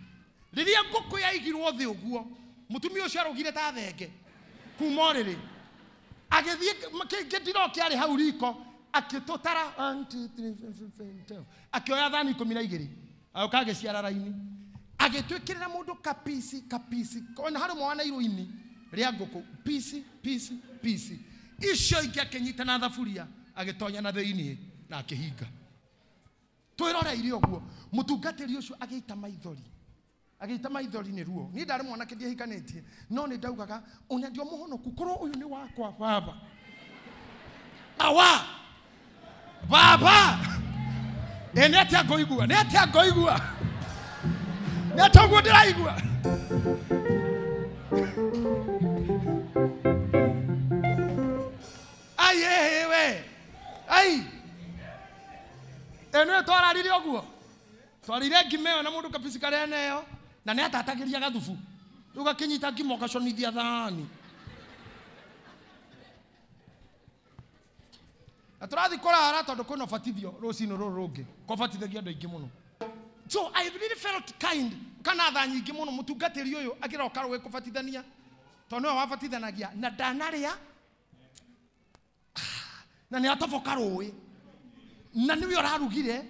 rĩrĩa ngũkũ yaigirwo thĩ ũguo, mũtumia ũcio arũgire ta thenge kuma ũrĩrĩ. Agĩthiĩ kĩndiro kĩarĩ hau riko, akĩtũtara, 1, 2, 3, 4, 5, 6, 7, akĩoya thani 12, agĩũka agĩciara raini. Agĩtwĩkĩrĩra mũndũ kapisi, kapisi, ona harĩ ũmwe wa Nairoini rĩa ngũkũ, pisi, pisi, pisi. Icio ingĩ akĩnyita na thaburia, agĩtonya na thĩiniĩ na akĩhinga. Twĩroreire ũguo, mũtungatĩri ũcio agĩita maithori. Agĩita maithori nĩ ruo. Niĩ ndarĩ mwanake ndiahikanĩtie, no nĩ ndaugaga, ona ndio mũhonoku, korwo ũyũ nĩ wakwa baba. Awa! Baba! Ĩ nĩ atĩa ngũigua? Nĩ atĩa ngũigua? Nĩ atĩa ũguo ndĩraigua? Ai, ĩhĩ we! Ai! Twarire ngima ĩyo na mũndũ kabici karĩa neyo na nĩ atatagĩria gathubu. Rĩu gakĩnyita ngima ũgaconithia thani. Na tũrathiĩ kũrara tondũ kwĩna ũbatithio rũcinĩ rũrũ rũngĩ. Kũbatithagia andũ aingĩ mũno. So I really felt kind kana tha nyingĩ mũno mũtungatĩri ũyũ akĩroka rũĩ kũbatithania. Tondũ nĩwe wabatithanagia na ndanarĩa na nĩ atoboka rũĩ na nĩwe ũrarugire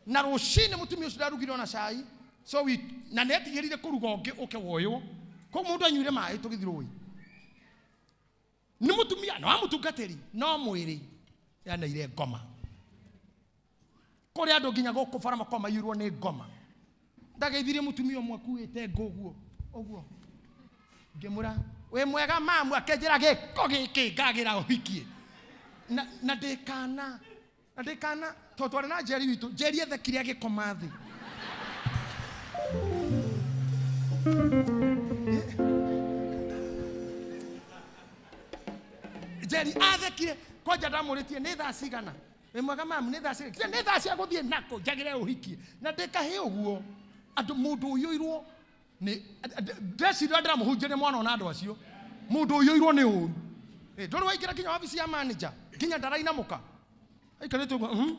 na rũcinĩ mũtumia ũcio ndarugire ona cai so we na nĩ etigĩrire kũruga ũngĩ ũke woywo koguo mũndũ anyuire maĩ tũgĩthiĩ rũĩ. Nĩ mũtumia na wa mũtungatĩri no mwĩrĩ yanaire ngoma. Kũrĩ andũ nginya gũkũ bara makoragwo maiyũirwo nĩ ngoma. Ndageithirie mũtumia ũmwe akuĩte ngũ ũguo ũguo ngĩmwĩra wĩ mwega mamu akĩnjĩra gĩko gĩkĩ ngagĩra ũhikie na ndĩkana na ndĩkana tondũ twarĩ na Njeri witũ. Njeri ethekire agĩkoma thĩ. Njeri athekire kwanja ndamũrĩtie nĩ thaa cigana wĩ mwega mamu nĩ thaa cigana nĩ thaa cia gũthiĩ nako njagĩre ũhikie na ndĩkahĩ ũguo andũ mũndũ ũiyũirwo nĩ ndeciria ndĩramũhunjĩria mwana ona andũ acio mũndũ ũiyũirwo nĩ ũru. Ndũrĩ waingĩra nginya wabici ya manager nginya ndarainamũka aikarĩte ũguo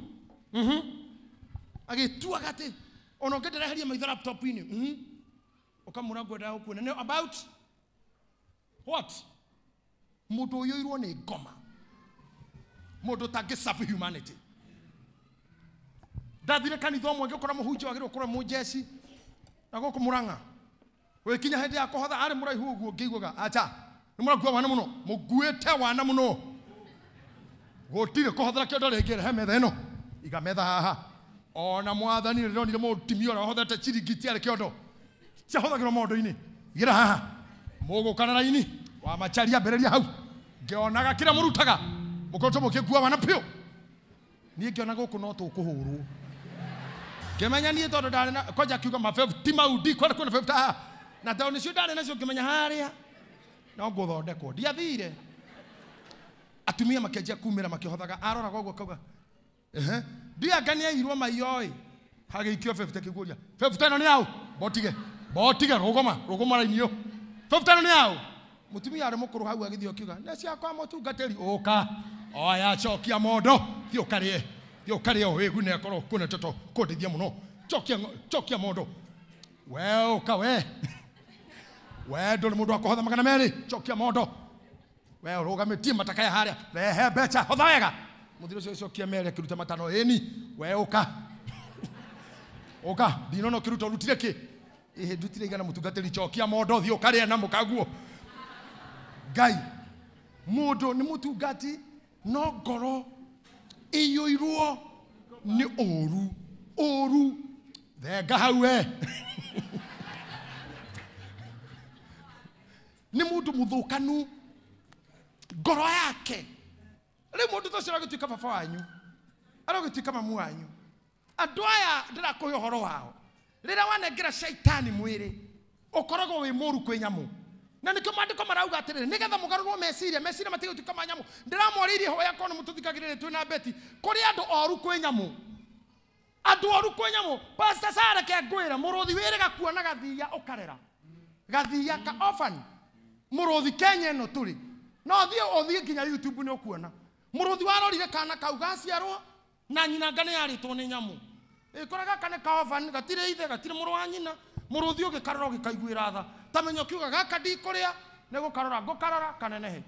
agĩtuaga atĩ ona ũngĩndereheria maitho laptop-inĩ ũkamwĩra ngwendaga gũkuona nĩ about what mũndũ ũiyũirwo nĩ ngoma mũndũ ũtangĩ serve humanity. Ndathire kanitha ũmwe ngĩkora mũhunjia wagĩrĩirwo gũkorwo mũnjeci na gũkũ Mũrang'a wĩkinya hĩndĩ ya kũhotha arĩ mũraihu ũguo ngĩiguaga acha nĩ mũrakua wana mũno mũkuĩte wana mũno gũtirĩ kũhothera kĩondo rĩngĩ rehe metha ĩno iga metha haha ona mwathani rĩronire mũtumia ũrĩa ũhothete ciringi tiarĩ kĩondo ciahothagĩrwo mondo-inĩ igĩra haha mũgũka na raini wa macharia mbĩrĩria hau ngĩonaga kĩrĩa mũrutaga mũkoretwo mũgĩkua wana piũ. Niĩ ngĩona gũkũ no tũkũhũrwo ngĩmenya niĩ tondũ ndarĩ na kwanja akiuga ma 50 mau ndikwenda kuona 50 haha na tondũ nĩcio ndarĩ nacio ngĩmenya harĩa no ngũthondekwo. Ndiathire atumia makĩanjia kumĩra makĩhothaga aroraga ũguo akauga ehe ndianga nĩairwo maiyo ĩ hagĩikio 50 kĩguũria 50 ĩno nĩ yaũ botige botige rũgoma rũgoma raini ĩyo 50 ĩno nĩ yaũ. Mũtumia arĩ mũkũrũ hau agĩthiĩ akiuga nĩ ciakwa mũtungatĩri ũka oya cokia mondo thiĩ ũkarĩe thiĩ ũkarĩe wĩgune akorwo kwĩna toto kũndeithia mũno cokia cokia mondo we ũka we we ndũrĩ mũndũ wa kũhotha 200 cokia mondo we ũrũgamĩtie matakaya harĩa rehe mbeca hotha wega. Mũthiri ũcio cokia 2 akĩruta 5 ĩni we ũka ũka ndinona ũkĩruta ũrutire kĩ ĩhĩ ndutire igana mũtungatĩri cokia mondo thiĩ ũkarĩe na mũkaguo. Ngai mũndũ nĩ mũtungati no ngoro ĩiyũirwo nĩ ũru ũru thenga hau we nĩ mũndũ mũthũkanu ngoro yake. Rĩu mũndũ ta ũcio aragĩtuĩka baba wanyu aragĩtuĩka mamu wanyu. Andũ aya ndĩrakũhe ũhoro wao rĩrĩa wanengera caitani mwĩrĩ ũkoragwo wĩ mũru kwĩ nyamũ na nĩkĩo maandĩko marauga atĩrĩrĩ nĩgetha mũgarũrwo meciria meciria matige gũtuĩka ma nyamũ. Ndĩramwarĩirie hoya korwo nĩ mũtũthikagĩrĩria twĩ na Beti kũrĩ andũ oru kwĩ nyamũ andũ oru kwĩ nyamũ. Pastor Sarah ke ngwĩre mũrũthi wĩrĩga kuona gathiia ũkarera gathiia ka orphan mũrũthi Kenya ĩno tũrĩ no thiĩ ũthiĩ nginya YouTube nĩ ũkuona mũrũthi warorire kana kau gaciarwo na nyina nga nĩ yarĩtwo nĩ nyamũ ĩkora gaka nĩ ka orphan gatirĩ ithe gatirĩ mũrũ wa nyina mũrũthi ũgĩkarora ũgĩkaiguĩra tha ta menya ũkiuga gaka ndikũrĩa nĩ gũkarora ngũkarora kanenehe.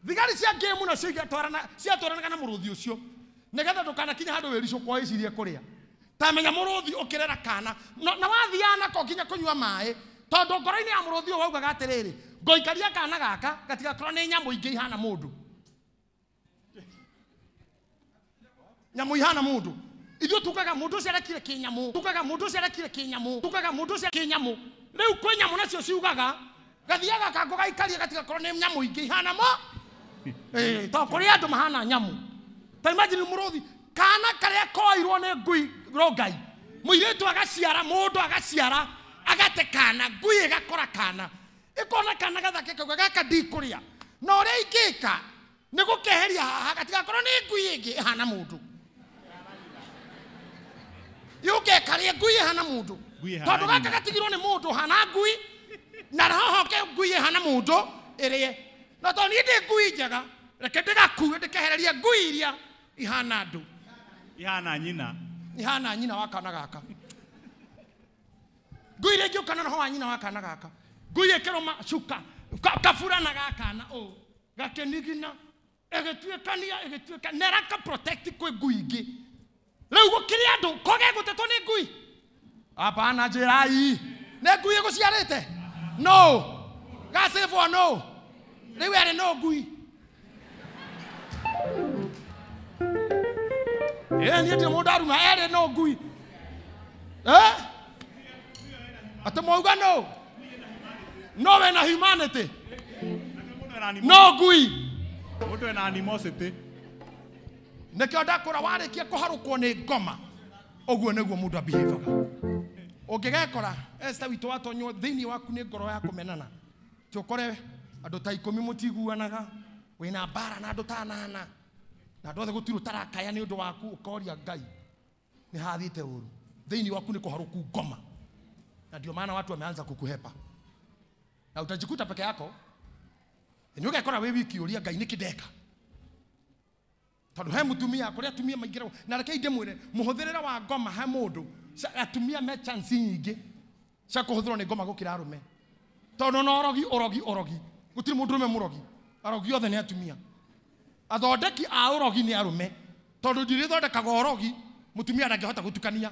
Thigari cia ngĩmu nacio ciatwaranaga na mũrũthi ũcio nĩgetha ndũkanakinye handũ wĩricũkwo wĩcirie kũrĩa ta menya mũrũthi ũkĩrera kana na wathiaga nako nginya kũnyua maĩ tondũ ngoro-inĩ ya mũrũthi ũyũ waugaga atĩrĩrĩ ngoikaria kana gaka gatigakorwo nĩ nyamũ ingĩ ihana mũndũ nyamũ ihana mũndũ. Ithuĩ tugaga mũndũ ũcio arekire kĩnyamũ tugaga mũndũ ũcio arekire kĩnyamũ tugaga mũndũ ũcio kĩnyamũ. Rĩu kwĩ nyamũ nacio ciugaga gathiaga kango gaikaria gatigakorwo nĩ nyamũ ingĩ ihana mo tondũ kũrĩ andũ mahana nyamũ. Ta imagine mũrũthi kana karĩa koirwo nĩ ngui rongai mũirĩtu agaciara mũndũ agaciara agate kana ngui ĩgakora kana ĩkona kana gathake kauga gaka ndikũrĩa na ũrĩa ingĩka nĩ gũkeheria haha gatigakorwo nĩ ngui ĩngĩ ĩhana mũndũ. Yũngekaria ngui ĩhana mũndũ. Tondũ gaka gatigirwo nĩ mũndũ hana ngui na hohoke ngui ĩhana mũndũ ĩrĩe. No tondũ niĩ ndĩ ngui njega, reke ndĩgakue ndĩkehererie ngui iria ihana andũ. Ihana nyina. Ihana nyina wa kana gaka. Ngui iria ingĩũka na roho wa nyina wa kana gaka. Ngui ĩkĩrũma cuka kaburana ga kana ũũ gakĩnigina ĩgĩtuĩkania ĩgĩtuĩka na ĩraka protect kwĩ ngui ingĩ. Rĩu gũkĩrĩ andũ ko gegũtetwo nĩ ngui. Hapana njĩrai. Nĩ ngui ĩgũciarĩte? No. Gacĩbwo no. Rĩu erĩ no ngui. Ĩĩ niĩ ndirĩ mũndũ aruma erĩ no ngui. Eh? Atĩ mwauga no. No wĩna humanity. No ngui. Mũndũ ena animosity. Nĩkĩo ndakũra warĩkia kũharũkwo nĩ ngoma. Ũguo nĩguo mũndũ abehavaga. Ũngĩgekora Esther witũ watonywo thĩinĩ waku nĩ ngoro ya kũmenana. Ti ũkore andũ ta 10 mũtiguanaga, wĩna mbara na andũ ta 8. Na andũ othe gũtirĩ ũtarakaya nĩ ũndũ waku ũkoria Ngai. Nĩ hathiĩte ũru. Thĩinĩ waku nĩ kũharũku ngoma. Na ndio maana watu wameanza kukuhepa. Na utajikuta peke yako. Nĩ ũgekora wĩ wiki ũria Ngai nĩkĩ ndeka. Tondũ he mũtumia kũrĩa atumia maingĩragwo na reke ndĩmwĩre mũhũthĩrĩre wa ngoma he mũndũ atumia me chance nyingĩ cia kũhũthĩrwo nĩ ngoma gũkĩra arũme. Tondũ no ũrogi ũrogi ũrogi gũtirĩ mũndũrũme mũrogi, arogi othe nĩ atumia. Athondeki a ũrogi nĩ arũme tondũ ndirĩthondekaga ũrogi mũtumia ndangĩhota gũtukania.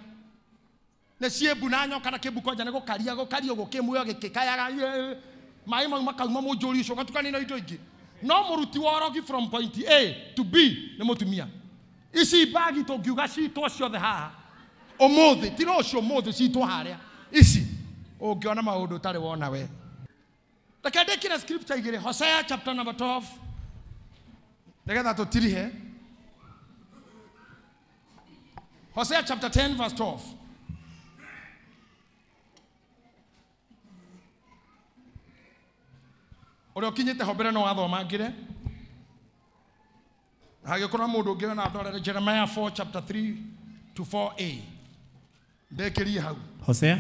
Nĩ ciĩmbu na nyoka na kĩmbu kwanja nĩ gũkaria gũkaria ũguo kĩmuoyo gĩkĩkayaga maĩ mau makauma mũnjũri ũcio ũgatukania na indo ingĩ. No mũruti wa ũrogi from point A to B nĩ mũtumia. Ici mbagi tũngiuga citwo ciothe haha ũmũthĩ ti rũciũ ũmũthĩ citwo harĩa ici ũngĩona maũndũ ũtarĩ wona we. Reke ndĩkĩre scripture igĩrĩ Hosea chapter number 12 nĩgetha tũtirihe. Hosea chapter 10 verse 12. Ũrĩa ũkinyĩte ho mbere no wathomangĩre. Hagĩkorwo mũndũ ũngĩ na ndorere Jeremiah 4 chapter 3 to 4a. Ndĩkĩrie hau. Hosea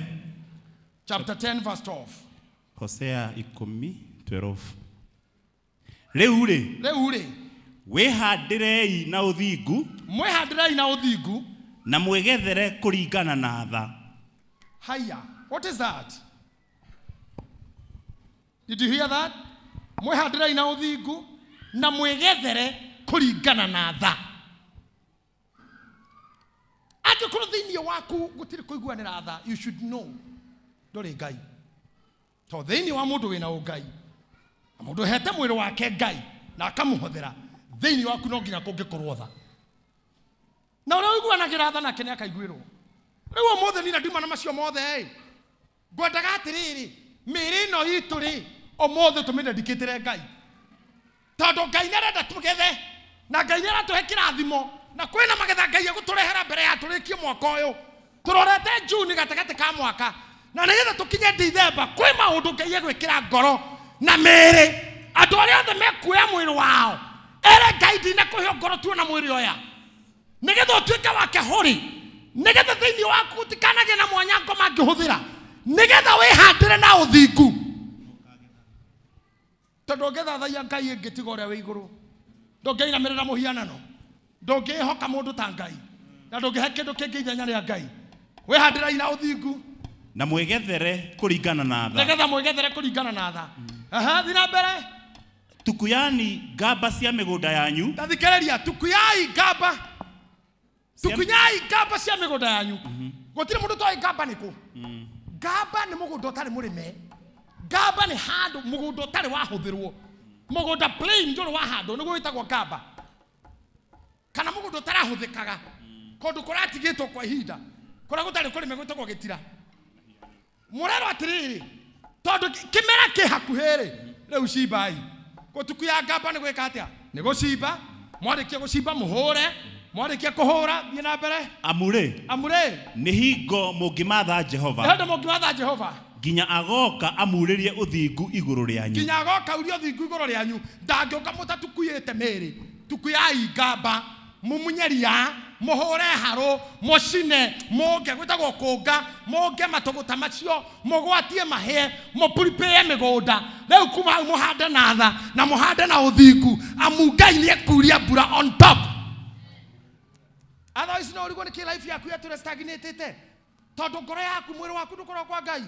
chapter 10 verse 12. Hosea 10:12. Rĩu rĩ, rĩu rĩ, wĩhandĩrei na ũthingu, mwĩhandĩrei na ũthingu na mwĩgethere kũringana na tha. Haya, what is that? Did you hear that? Mwĩhandĩrei na ũthingu na mwĩgethere kũringana na tha. Angĩkorwo thĩinĩ waku gũtirĩ kũiguanĩra tha, you should know ndũrĩ Ngai. Tondũ thĩinĩ wa mũndũ wĩna ũngai, na mũndũ ũhete mwĩrĩ wake Ngai na akamũhũthĩra, thĩinĩ waku no nginya kũngĩkorwo tha. Na ũrĩa ũiguanagĩra tha nake nĩakaiguĩrwo. Rĩu ũmũthĩ niĩ na nduma na macio mothe ĩ, ngwendaga atĩrĩrĩ, mĩĩrĩ ĩno itũ rĩ, ũmũthĩ tũmĩdedicatĩre Ngai. Tondũ Ngai nĩarenda tũgethe, na Ngai nĩaratũhe kĩrathimo, na kwĩna magetha Ngai egũtũrehera mbere ya tũrĩkie mwaka ũyũ. Tũrorete June gatagatĩ ka mwaka, na nĩgetha tũkinye December, kwĩ maũndũ Ngai egwĩkĩra ngoro na mĩĩrĩ. Andũ arĩa othe mekuoya mwĩrĩ wao, ere Ngai ndinakũhe ngoro tuona mwĩrĩ ũyũ. Nĩgetha ũtuĩke wake hũrĩ, nĩgetha thĩinĩ waku gũtikanagĩe na mwanya ngoma angĩhũthĩra, nĩgetha wĩhandĩre na ũthingu. Tondũ ũngĩthathaiya Ngai ĩngĩ tiga ũrĩa wĩ igũrũ, ndũngĩinamĩrĩra mũhianano, ndũngĩĩhoka mũndũ ta Ngai, na ndũngĩhe kĩndũ kĩngĩ ithenya rĩa Ngai. Wĩhandĩrei na ũthingu na mwĩgethere kũringana na tha. Nĩgetha mwĩgethere kũringana na tha. Aha, thiĩ na mbere. Tukuyani ngamba cia mĩgũnda yanyu. Ta thikĩrĩria, tukuyai ngamba. Tukunyai ngamba cia mĩgũnda yanyu. Gũtirĩ mũndũ ũtoĩ ngamba nĩ kũ. Ngamba nĩ mũgũnda ũtarĩ mũrĩme. Ngamba nĩ handũ mũgũnda ũtarĩ wahũthĩrwo. Mũgũnda plain ndũrĩ wahandwo nĩguo wĩtagwo ngamba. Kana mũgũnda ũtarahũthĩkaga. Kũndũ kũratigĩtwo kwa ihinda. Kũrĩa gũtarĩ kũrĩme gwĩtagwo gĩtira. Mũrerwo atĩrĩrĩ, tondũ kĩmera kĩ hakuhĩ rĩ, rĩu cimbai. Gũtukuya ngamba nĩ gwĩka atĩa? Nĩ gũcimba. Mwarĩkia gũcimba mũhũre, mwarĩkia kũhũra, thiĩ na mbere. Amũrĩ. Amũrĩ. Nĩ hingo mũngĩmatha Jehova. Nĩ hĩndĩ mũngĩmatha Jehova. Nginya agoka amurĩrie ũthingu igũrũ rĩanyu. Nginya agoka aurie ũthingu igũrũ rĩanyu. Ndangĩũka mũtatukuyĩte mĩĩrĩ. Tukuyai ngamba. Mumunye ria, muhure haro, mucine, muge gwĩtagwo kũnga, muge matũgũta macio, mũgwatie mahĩe, mũprepare mĩgũnda. Rĩu kuma hau mũhande na tha na mũhande na ũthingu, amu Ngai nĩekuria mbura on top. Otherwise no ũrigwo nĩkĩ life yaku yatũre stagnatĩte, tondũ ngoro yaku mwĩrĩ waku ndũkoragwo kwa Ngai.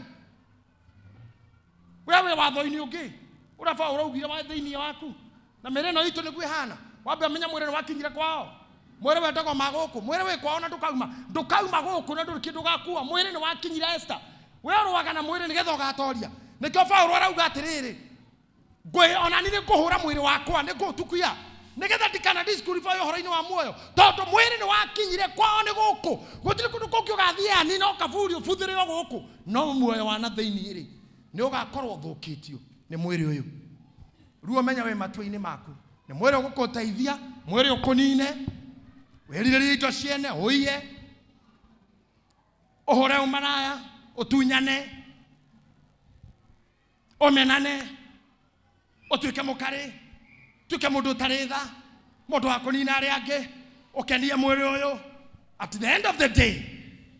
We wĩ watho-inĩ ũngĩ ũrĩa Paũlũ augire wa thĩinĩ waku, na mĩĩrĩ ĩno itũ nĩguo ĩhana. Wambe ũmenye mwĩrĩ nĩ wakinyire kwao, mwĩrĩ wendagwo ma gũkũ, mwĩrĩ wĩ kwao na ndũkauma, ndũkauma gũkũ na ndũrĩ kĩndũ ũgakua. Mwĩrĩ nĩ wakinyire Esther, we ũrũaga na mwĩrĩ nĩgetha ũgatoria. Nĩkĩo Paũlũ arauga atĩrĩrĩ, ngwĩ ona niĩ nĩngũhũra mwĩrĩ wakwa, nĩngũũtukia nĩgetha ndikana disqualify ũhoro-inĩ wa muoyo, tondũ mwĩrĩ nĩ wakinyire kwao nĩ gũkũ, gũtirĩ kũndũ kũngĩ ũgathiĩ ani no kaburi ũbuthĩrĩrwo gũkũ, no muoyo wa na thĩinĩ rĩ nĩ ũgakorwo ũthũkĩtio nĩ mwĩrĩ ũyũ. Rĩu ũmenye wĩ matua-inĩ maku, nĩ mwĩrĩ ũgũkũteithia, mwĩrĩ ũkũnine, wĩrirĩrie indo ciene, ũiye, ũhũre ũmaraya, ũtunyane, ũmenane, ũtuĩke mũkarĩ, ũtuĩke mũndũ ũtarĩ tha, mũndũ wa kũnina arĩa angĩ, ũkenie mwĩrĩ ũyũ. At the end of the day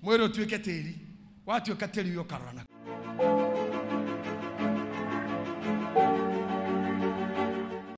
mwĩrĩ ũtuĩke tĩri, watuĩka tĩri ũyũ ũkarora na